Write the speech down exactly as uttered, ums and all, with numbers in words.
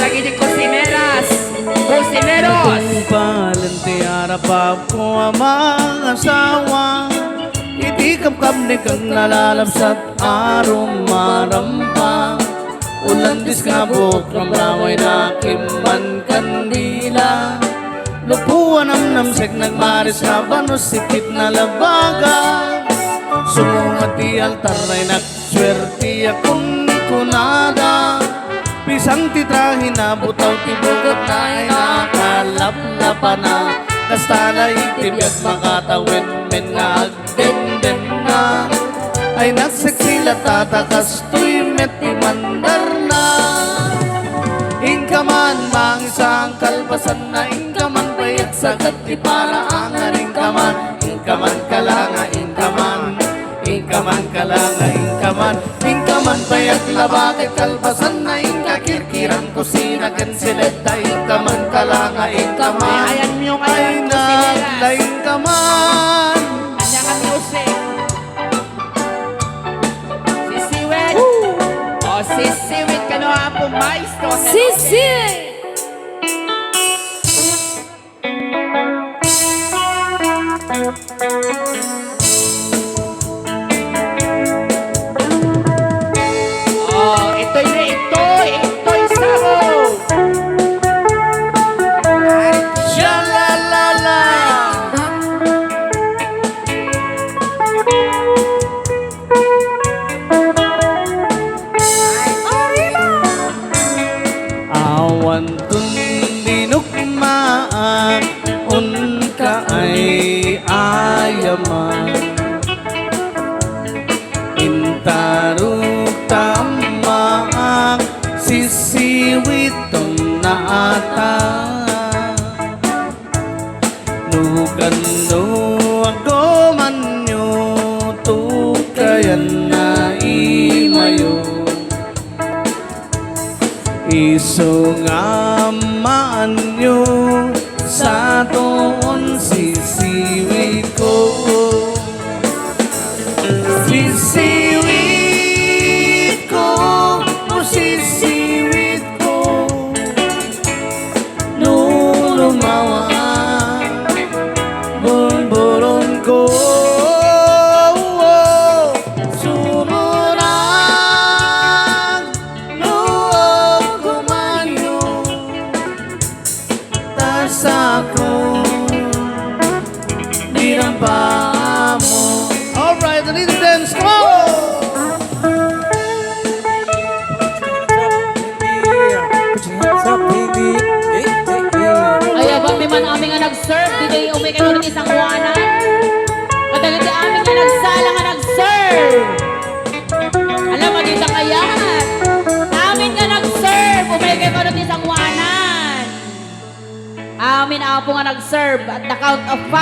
Dagiti kusineras, kusineros. Tungpalen ti arapapko a mangasawa, iti kapkapnek a nalalabsat a rumarampa. Ulandis nga buok ramramay na kimman kandila. Lupo a namnamsek nagmaris a banus sikit na labaga. Sumungat ti altar ay nagsuerte a kunkunada. Pisang ti trahe na butaw ti bugot na ay nakalaplapana. Kasta la iti biag makatawen men nga agdenden na. Ay nagseksi la tata kastoy met ti mandarna. Inka man mangisang kalpasan na, inka man pay agsagat ti para angaring ka man, inka man kalanga, inka man, inka man kalanga, inka man, inka man pay aglaba ket kalpasan na, inka kirkirang kusina ken sileta, inka man kalanga, inka man. Ayan mo ngayon, ay kusineras. Naglaing ka man. Anya ka music? Sisiwit. O, sisiwit kano, Apo Maestro. Sisiwit. Oh, itoy na, itoy, itoy, sabo. Shalalala. Awan tun dinukmaak, unka ay ayaman. Intaruk tammaak, sisiwiton na ata. No kano agumanyo, tukayan na imayo. Isu nga maanyo, sa tuon sisiwit ko. Sisiwit ko, o sisiwit ko. No lumawa, bulbulon ko. Sumurang no kumanyo, tasako. Dirang pamo. All right, the little dance, come on! Ay, aba, may man amin nga nag-serve, di kayo umikano ti sanguanan. Kadagiti amin nga nagsala nga nag-serve. Alam, magita kayat. Amin nga nag-serve, umikano ti sanguanan. Amin, Apo, nga nag-serve at the count of five.